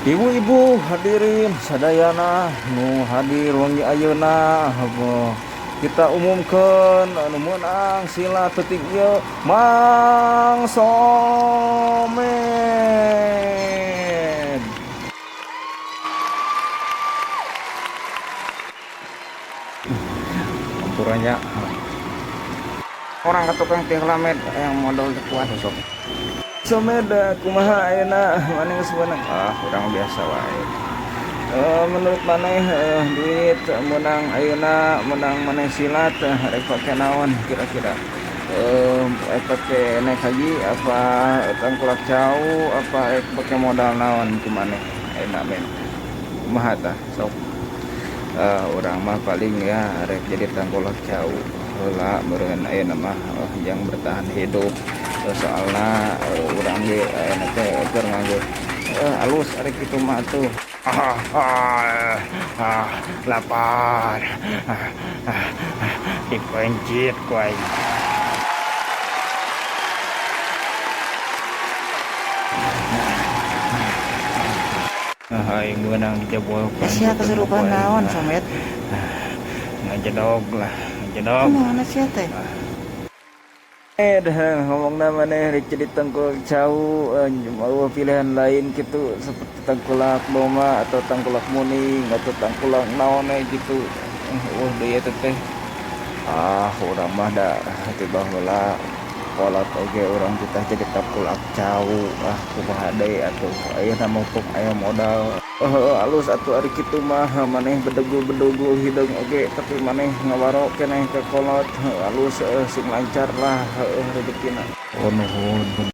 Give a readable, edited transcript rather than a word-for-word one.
Ibu-ibu hadirin sadayana nu hadir wengi ayeuna, kita umumkan anu meunang silat peuting ieu Mang Somed. Campurannya Orang ke tukang tihlamed yang modal kuat. Sok Somed, kumaha ayeuna maneh geus meunang? Ah, urang biasa wae. Menurut maneh, duit menang ayeuna, menang maneh silat, rek pake naon kira-kira? Rek pake naik haji apa tangkulak cau apa rek pake modal naon ku maneh ayeuna, men? Kumaha tah, sok? Urang mah paling ya rek jadi tangkulak cau heula meureun ayeuna mah, yang bertahan hidup. Soalna urang ge ayeuna teh keur nganggo alus ari kitu mah atuh. Ah, ah, ah, lapar. Ah, ah, ah, dipencit ku aing. Ah, aing meunang dijebolkeun. Sia kesurupan naon, Somet? Ngajedog lah, ngajedog. Mana sia teh? Dah ngomong maneh rek jadi tangkulak cau, mau pilihan lain gitu seperti tangkulak loma atau tangkulak muning atau tangkulak naon gitu. Wah, deui eta teh. Ah, urang mah da ti baheula kolot oge urang kita jadi tangkulak cau. Ah, kumaha deui atuh, ayeuna mumpung aya modal. Oh, alus atuh ari kitu mah, maneh bedegul-bedegul hideung oge tapi maneh ngawaro keneh ka kolot. Alus, sing lancar lah, heueuh, rezekina. Oh, nuhun.